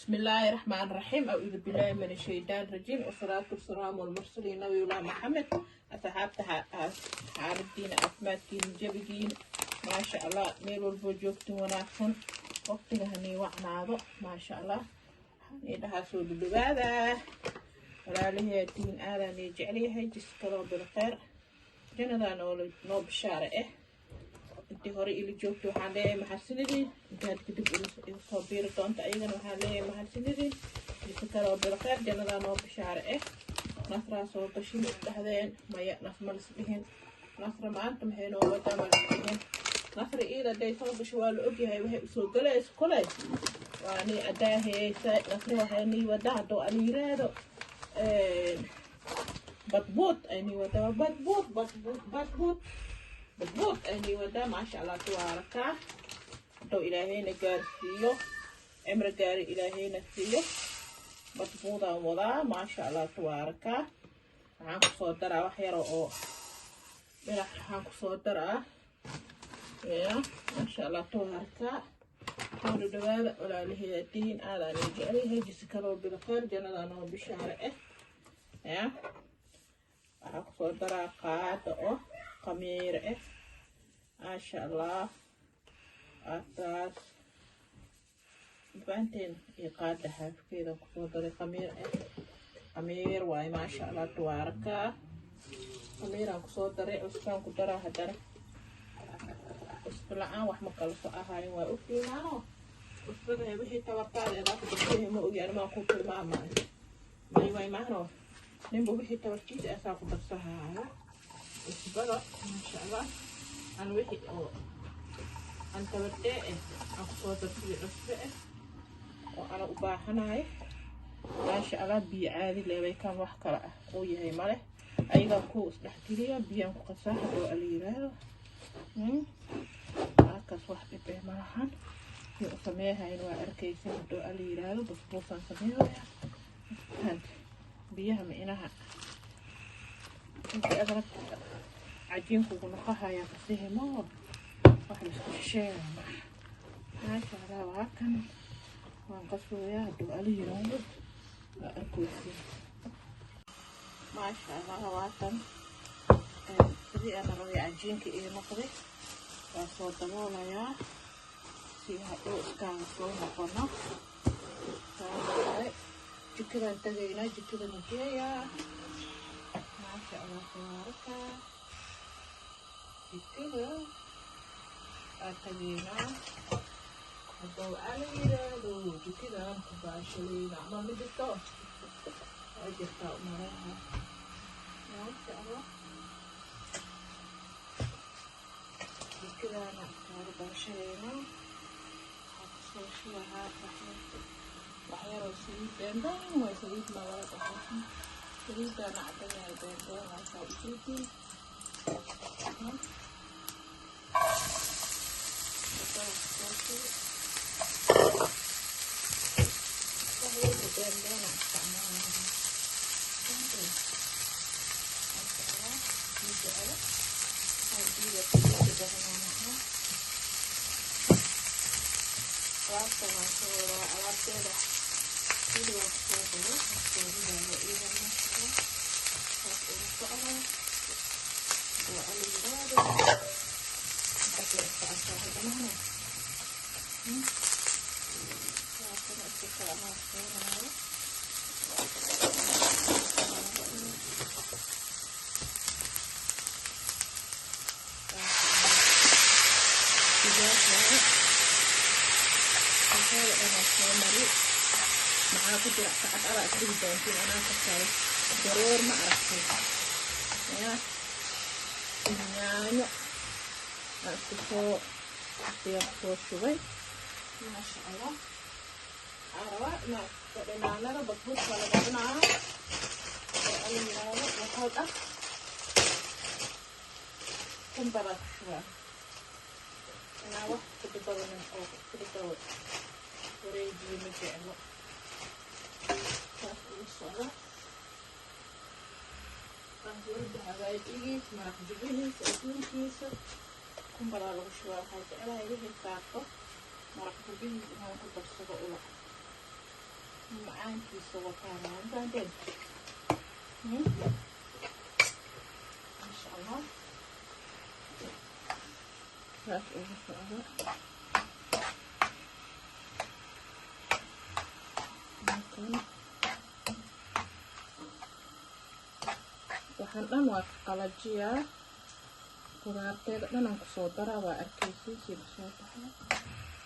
بسم الله الرحمن الرحيم. أعوذ بالله من الشيطان الرجيم، والصلاة والسلام على المرسلين نبي الله محمد. Asxaabta, xaaladiina, caafimaadkiina, jabigiina, maasha Allah, meel walboo joogtin wanaagsan, waqtiga hanii wacnaado, maasha Allah. Waxaan dhahaa soo dhudhawaada, walaalaheetiin, aadaan ii jecelyahay. Jiskaloo bilkheyr, jannadaa noo bishaare ah. Intii hore ila joogta waxaan leeyahay mahadsanidin. Intaad kadib igu soo biiri doonta ayagana waxaan leeyahay mahadsanidin. Jiskaloo bilkheyr, jannadaa noo bishaare ah. Nasraa soo gashin isdhahdeen? Maya, nas ma lis dhihin. Nasra maanta maxay noo wadaa ma lis dhihin. Nasra iida haday soo gasho waa la ogyahay waxay usoo galayso. Koley waa nii adaaheysa. Nasra waxay nii wadaa, haddoo ala yiraahdo, badbuud ay nii wadaa. Badbuud, badbuud, badbuud, badbuud ay nii wadaa. Maasha Allah, tabaarakaa. Haddou Ilaahayna gaarsiiyo, cimri gaari Ilaahayna siiyo, badbuudaan wadaa. Maasha Allah, tabaarakaa. Waxaan kusoo daraa wax yaro oo dhinac, waxaan kusoo daraa ya. Maasha Allah, tabaarakaa. Soo dhawaada, walaalaheediin, aadaan ii jecelyahay. Jisikadoo bilkheyr, jannadaa noo bishaare ah. Ya, waxaan kusoo daraa qaada oo khamiire ah. Maasha Allah, aataas faanteen iyo qaada xaafkeeda kusoo daray khamiir ah. Khamiir waaye. Maasha Allah, tabaarakaa. Khamiiraan kusoo daray, cusbaan ku daraa haddana. Cusbo la-aan wax ma kala so ahaayin, waa ogtiimaano. Cusbada wixii tabartaada eedaa ku dartay, ma ogi animaa ku tilmaamayo. May way maano, ninba wixii tabartiisa asaa ku darsahaayo cusbada. Maasha Allah, aan wixii oo aan tabardee eh aan kusoo darsaday cusbo ah oo ana u baahanahay. Maasha Allah, biyo caadi leebay kan, wax kale ah uu yahay male. Ayagaa ku isdhexgeliya, biyaan ku qasaa hadoo ala yiraahdo. Halkaas wax dhib eh malahan. Si u sameehayn waa arkaysa hadoo ala yiraahdo. Basbuusaan sameeyaya. Biyaha micnaha intii aad rabta cajiinkugu noqohaya kasihimo, wax laisku shisheegaya maaha. Maasha Allah, waa kan, waan qasooyaa haduu ala yiraahdo, waa arkaysa. Maasha Allah, waa kan, sidii aan rabay cajiinka ii noqday. Waa soo daboolayaa si hadhow iskaaga soo noqono. Jikadaan tagaynaa, jikada geeyaa. Maasha Allah, tabaaraka. Jikada aa tagaynaa hadduu ala yiraahdo, jikadaan ku baashalayna ama ma jirto, waa jirtaa umaleha. Maasha Allah, jikadaana kaaga baashalaynaa. Waxaa kusoo shubahaa waxyaroo saliid beenbeen waay. Saliid ma wala dhaho, saliidaana cadan yahay, beenbeen waa saa ujeediin. Kusoo shubi wax walba, beenbeena isticmaalaya. Maasha Allah, ma jecelo diida saliida badanaa. Alaabta waan soo wadaa, alaabteeda weli waan kusoo daray, soo ridaayo iyada. Maasha Allah, saas ugu socdaa waa ala yiraahdo. Intaas la iska arkaa hadanahana waakana iska kala anaa. Digaag waaye, cuntada dhanaa soo mari. Maxaa ku jira sacad alaa isdhigi doontiin? Anaa kasaay dareer ma aragtay ya, yaanyo aan isku soo ayaan kusoo shubay. Maasha Allah, waxaa rabaa inaa dhinaanada basbuuska laga cunaayo oo ala yiraahdo waxood ah. Kumbadaa ku shubaa inaa wax kudabadanin oo kudaba wareejiyo ma jeclo. Saas ugu socda walba xawaajigiis, maraq jubihiisa, adduunkiisa kumbadaa lagu shubaa. Waxaa jeclahay wixii saarto maraq jubihiis inaan ku darsado ula. Macaankiisa wataan, fahanteen? Masha Allah, saas ugu socdo. Halkan waxaan dhan waa qalajiyaa, qudaarteeda dhan aan kusoo daraa, waa arkaysiin sida soo baxay.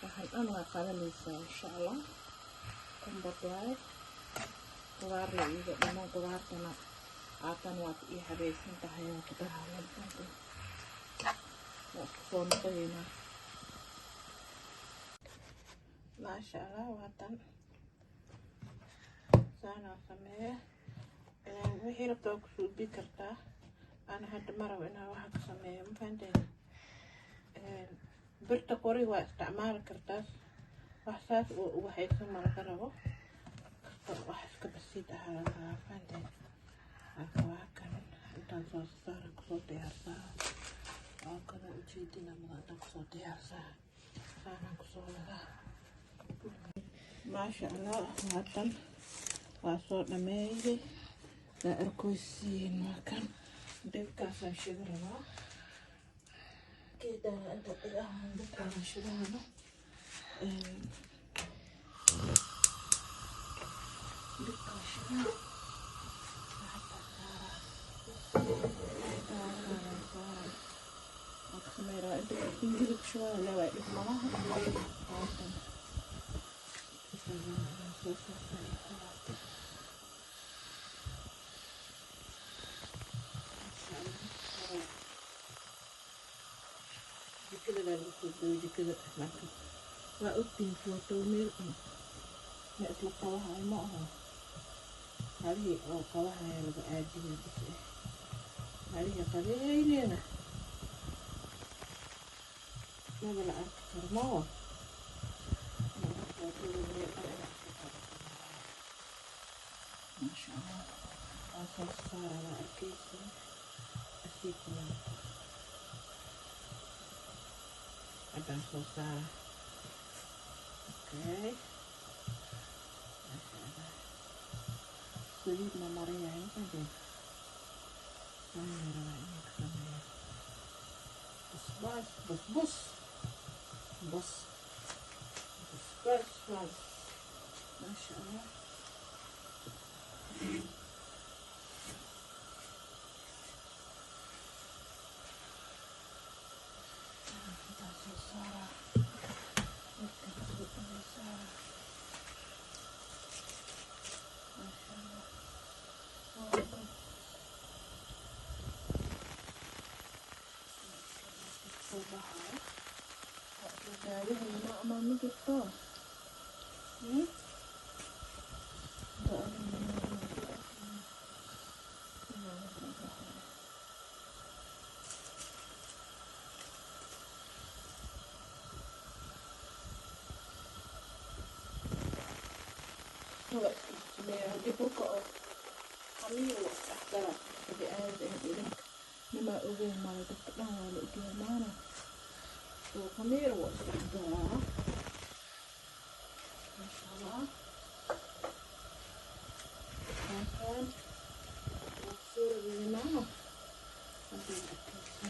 Waxaan dhan waa qalanaysaa insha Allah. Kumbad waaye, qudaar la iiga dhiman, qudaartana haatan waa ii habaysan tahay, waa ku daraya. Waa isku soo noqonaynaa. Maasha Allah, waatan saanaa sameeya. Wixii rabta waa ku suubi kartaa. Ana hadda ma rabo inaan waxa ka sameeyo, ma fahanteen? Birta qori waa isticmaali kartaa, wax saas oo ugu haysan ma laga rabo, wax iska basiid ahaa laga rabaa, fahanteen? Marka waa kan intaan soo saara, kusoo diyaarsaa, waa kana ujeedina mada intaan kusoo diyaarsaa, saanaan kusoo wadaa. Maasha Allah, haatan waa soo dhameeyay, daa arkoysiin. Waa kan debkaasaan shida rabaa, geedana inta dhigahan debkaasaan shidahana. Debkaan shidaa, hataa saaraa, saaraa, waa ka sameynaa. Inta ingili ku shubaa leewaay, dhib malaha. Haatan soo saartaa qudaarta. Jikada lagu soo gooyo jikada, marka waa ogtihiin footo meel ma isla qabahayo, ma aho halihii oo qabahaya lagu aadiya bas eh, halihii qabeynena maba la arki karo maho. Footada meel dhan inaa isla qabato. Maasha Allah, waa soo saara, waa arkaysiin asii kulaato. Haddaan soo saara. Okay, maasha Allah, saliid ma mariyahay, ma fahanteen? Saan rabaa inaan ka sameeyo basbaas, basbus, bas basbaas baas. Maasha Allah. Intaan soo saaraa, midkan kasoo dhaweysaa. Maasha Allah, waa kan soo baxaayo, waa isla daawahayna ama ma jirto. Waa iska sameeya haddii burka oo khamiir waa isdhex dara haddii aad idinka nimaa ogeyn male, dadka dhan waa la ogyahay maana oo khamiir waa isdhex daraa. Maasha Allah, halkan waa kusoo rogay maano haddii arkaysa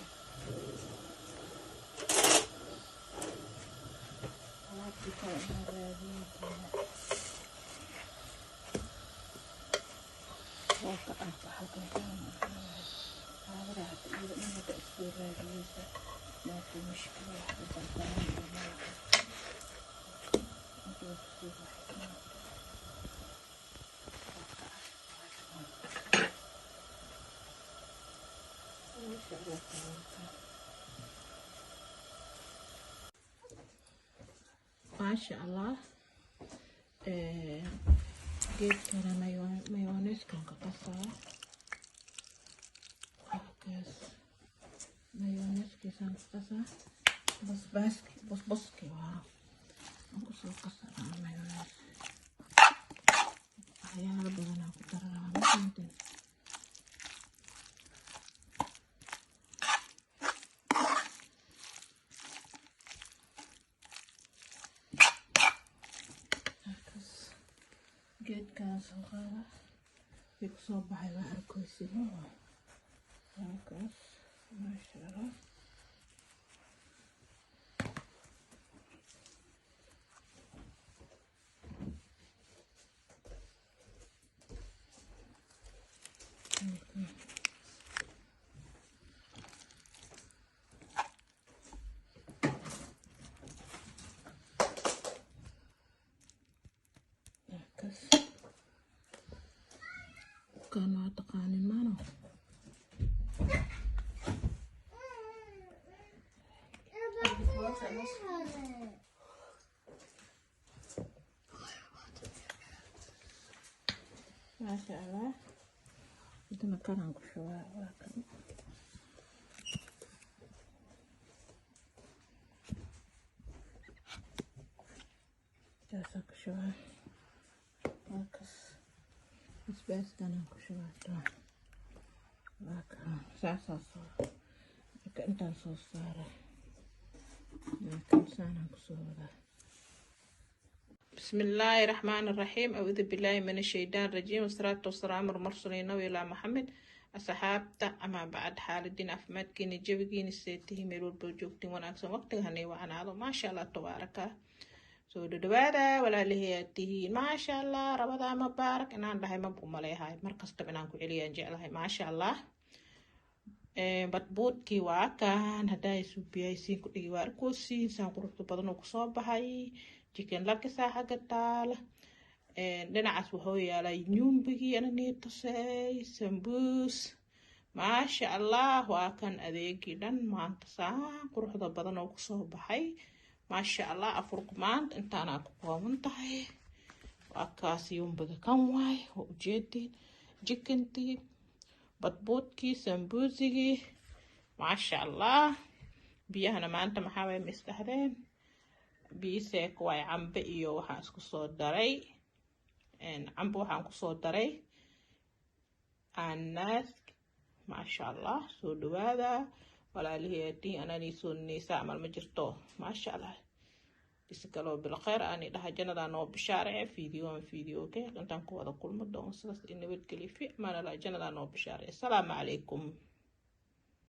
alaabtii kale inaan raadiyay. Waa ka ah halkan aabada hadda iyada dhan hadda isoo raadiyeysa, maafii mushkila, wax u dalbadan iyo malaha inta waa kusoo waxay. Masha Allah, tabaaraka. Maasha Allah, geedkana mayoneeskan ka qasaa. Kaas mayoneeskiisaan ka qasaa, basbaaski, basbaski waa aan kusoo qasanaa mayonees. Waxyaalo badanaa ku dara rabaa, ma fahanteen? Halkaas Geedkaan soo qaada, wixii kusoo baxay waa arkaysi. Halkaas, maasha Allah. Kas kan waa taqaanin maano. Maasha Allah. Hadana kanaan ku shubaa, waa kan. Taasaan ku shubaa, waa kas. Basbaaskanaan ku shubaa, waa kan. Saasaa soo marka intaan soo saara, waa kan, saanaan kusoo wadaa. بسم الله الرحمن الرحيم، أعوذ بالله من الشيطان الرجيم، والصلاة والسلام على المرسلين نبينا محمد. Asxaabta, ama bacad, xaaladiin, caafimaadkiina, jawigiina seetihi, meel walba joogtiin wanaagsan, waqtiga hanay wacanaado. Maasha Allah, tabaaraka. Soo dhadhawaada, walaalihii aad tihiin. Maasha Allah, Ramadaan mubaarak inaan dhahay ma umaleehay, markastaba inaan ku celiyaan jeclahay. Maasha Allah, badbuudkii waa kan haddaa suubiyaysiin ku dhigi, waa arkoosiin saan quruxda badan oo kusoo baxay. Chicken lakisaa xagga taala, dhinacaas wuxuu yaalay nyumbigii ana nii tusay, sambuus. Maasha Allah, waa kan adeegii dhan maanta saan quruxda badan oo kusoo baxay. Maasha Allah, afurku maanta intaanaa ku kooban tahay. Waa kaas yumbiga kan waay, waa ujeediin, chickentii, badbuudkii, sambuusigii. Maasha Allah, biyahana maanta maxaa way ma isdhahdeen? Biyo seeko waay, cambe iyo waxaan isku soo daray cambe, waxaan kusoo daray anaas. Maasha Allah, soo dhawaada, walaalihii atiin ananii soo neysaa amal ma jirto. Maasha Allah, iskalo bilkhayr ani dhaha, jannadaa noo bishaarece. Fiidiyoan fiidiyo okay, intaan ku wada kulmo doon, sidaas in nabadgeliyo, fi amaan Allah, jannadaa noo bishaarece. Asalaamu calaykum.